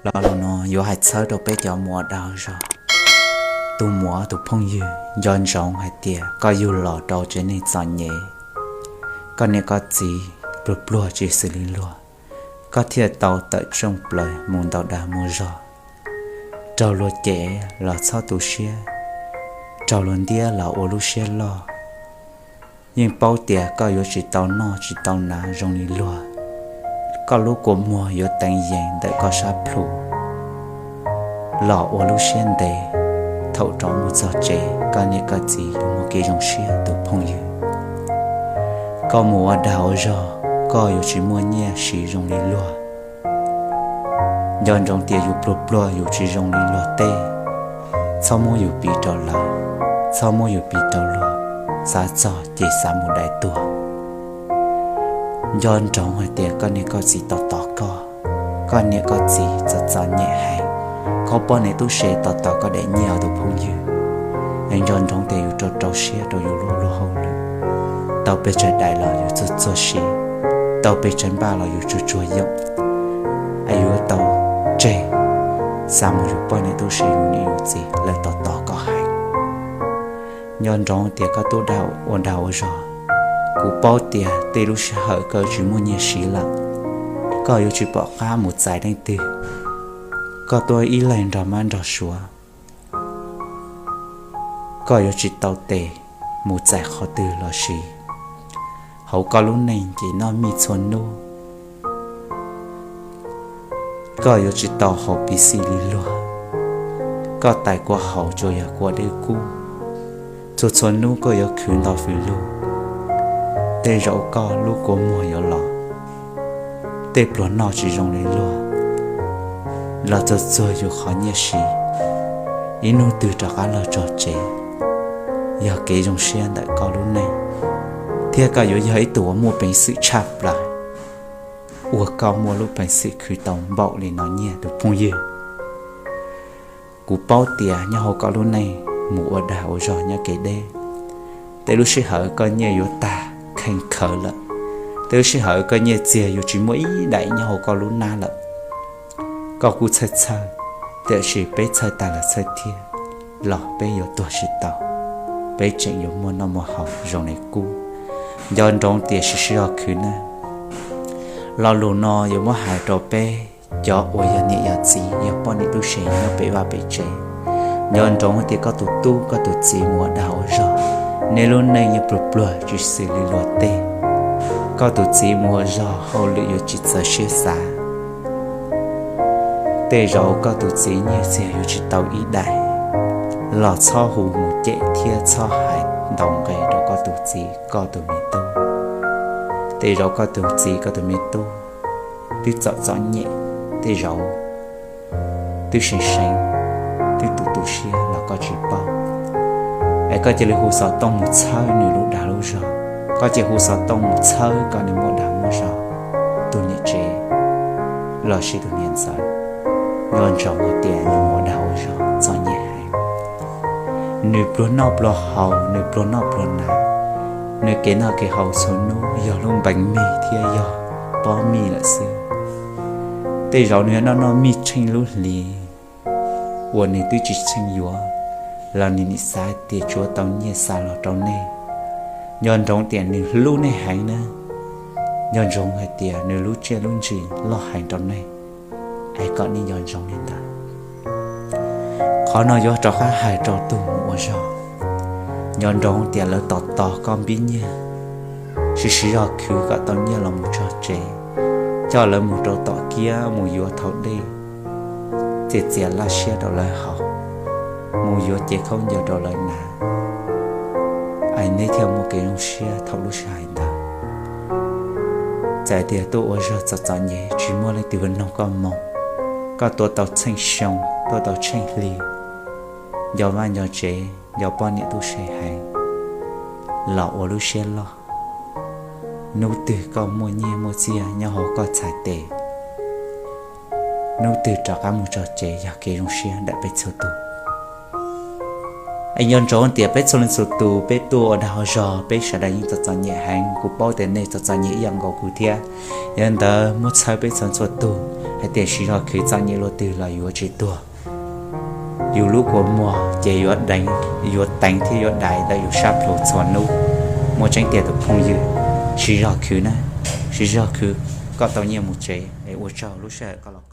Lo lus no yuav hais txhawb rau peb cov mus ua dag ua zog. Tus muam tus phooj ywg, nco ntsoov hais tias koj yug los rau tsev neeg txom nyem, koj niam koj txiv pluag pluag tsis xws li luag, koj thiaj tau tawm rooj plaws mus ntaus dag mus zog. Raug luag cem los txhob tu siab, raug luag ntiab los ua lub siab loj. Yeej paub tias koj yuav tsis tau noj tsis tau hnav zoo li luag, koj lub kua muag yuav teev yees ntawm koj sab plhu los ua lub siab ntev. Thaum rov mus txog tsev koj niam koj txiv yuav muaj kev zoo siab tus phooj ywg. Koj mus ua dag ua zog, koj yuav tsis muaj nyiaj siv zoo li luag. Nco ntsoov tias yus pluag pluag yus tsis zoo li luag tej. Txhob muab yus piv rau lawv, txhob muab yus piv rau luag, xav txog ces xav mus dai tuag. Nco ntsoov hais tias koj niam koj txiv tos tos koj, koj niam koj txiv txom txom nyem heev, koj poj niam tub se tos tos koj daim nyiaj tus phooj ywg. Es nco ntsoov tias yus rau rau siab rau yus lub luag hauj lwm, tau pes tsawg daim los yus txuag txuag siv, tau pes tsawg npaj los yus tsuag tsuag yoom, es yuav tau tseg xa mus yus poj niam tub se yus niam yus txiv lawv tos tos koj heev. Nco ntsoov tias koj tuaj ua dag ua zog, kuv paub tias tej lub sij hawm koj tsis muaj nyiaj siv lawm, koj yuav tsis pom qab mus txais leej twg, koj tuaj ib leeg nrog mab nrog suav, koj yuav tsis tau tes mus txais qhov twg los sis hauv koj lub neej ces noj mij txhua hnub. Koj yuav tsis tau haus piv xij li luag, koj tais kua haus tsuas yog kua dej kub. Txhua txhua hnub koj yuav khwv nto fws lug, tej zaum koj lub kua muag yuav los, tej pluas noj tsis zoo li luag, los txuag txuag yus qhov nyiaj siv. Ib hnub twg rov qab los txog tsev, yog kev zoo siab ntawm koj lub neej, thiab koj yuav yog ib tug uas muaj peev xwm tshaj plaws, uas koj muaj lub peev xwm khwv tau npaum li no nyiaj tus phooj ywg. Kuv paub tias nyob hauv koj lub neej mus ua dag ua zog nyob kev deb, tej lub sij hawm koj nyiaj yuav tag kheej khawv lawm, tej lub sij hawm koj nyiaj txiag yuav tsis muaj ib daim nyob hauv koj lub hnab lawm. Koj kuj txhawj txhawj, tiam sis peb txhawj tag los txhawj thiab, los peb yuav tuag tsis tau, peb tseem yuav muaj noj muaj haus zoo li qub. Nco ntsoov tias siv zog khwv nawb. Lo lus no yuav muab hais rau peb cov uas yog niam yog txiv yog poj niam tub se nyob pem vaj pem tsev. Nco ntsoov tias koj tus tub koj tus txiv mus ua dag ua zog, nej lub neej yuav pluag pluag tsis xws li luag tej. Koj tus txiv mus ua zog hauj lwm yuav tsis txawv siab xav, tej zaum koj tus txiv nyiaj txiag yuav tsis tau ib daim, los txhob hu mus cem thiab txhob hais ntau nqe rau koj tus txiv koj tus me tub. Tej zaum koj tus txiv koj tus me tub twb txom txom nyem, tej zaum twb seev seev, twb tu tu siab los koj tsis paub. Es koj cia li hu xov tooj mus txhawb nws lub dag lub zog, koj cia li hu xov tooj mus txhawb koj niag muaj dag muaj zog, tus niam tsev lossis tus niam ntxawm. Nco ntsoov hais tias nws mus ua dag ua zog txom nyem heev, nws pluag noj pluag haus, nws pluag noj pluag hnav, nws kev noj kev haus txhua hnub yog lub npeev mij thiab yog pob mij lawm xwb. Tej zaum nws noj noj mij tsheej lub hlis uas nws twb tsis tsheej yuav, los nws nim xav tias tsuav tau nyiaj xa los rau nej. Nco ntsoov tias nws hlub nej heev na. Nco ntsoov hais tias nws lub tsiaj lub ntsig loj heev rau nej, es kom nej nco ntsoov li ntawd. Qhov no yuav rov qab hais rau tus mus ua zog. Nco ntsoov tias lawv tos tos koj npib nyiaj, siv siv zog khwv kom tau nyiaj los mus txog tsev, coj lawv mus rau tom kiab mus yuav thaum dej, txias txias laj siab rau lawv haus, mus yuav cev khaub ncaws rau lawv hnav, es neb thiaj muaj kev zoo siab thaum lub sij hawm ntawd. Txawm tias tuaj ua zog txom txom nyem tsis muaj leej twg noog koj moo, koj tuav tau tsheej xyoo tuav tau tsheej hli, nco vaj nco tsev nco poj niam tub se heev, los ua lub siab loj. Hnub twg koj muaj nyiaj muaj txiag nyob hauv koj txhais tes, hnub twg rov qab mus txog tsev yog kev zoo siab ntawm peb txhua tus. Es nco ntsoov tias peb txhua leej txhua tus peb tuaj ua dag ua zog peb sawv daws yeej txom txom nyem heev, kuv paub tias nej txom txom nyem ib yam nkaus kuv thiab. Yog li ntawd muab txhawb peb txhua txhua tus, Hais tias siv zog khwv txom nyem luaj twg los yuav tsis tuag. Yus lub kua muag ces yuav deev, yuav teev thiab yuav dai ntawm yus sab plhu txhua hnub. Muaj tseeb tiag tus phooj ywg, siv zog khwv na, siv zog khwv kom tau nyiaj mus tsev es ua tsaug lub sij hawm koj los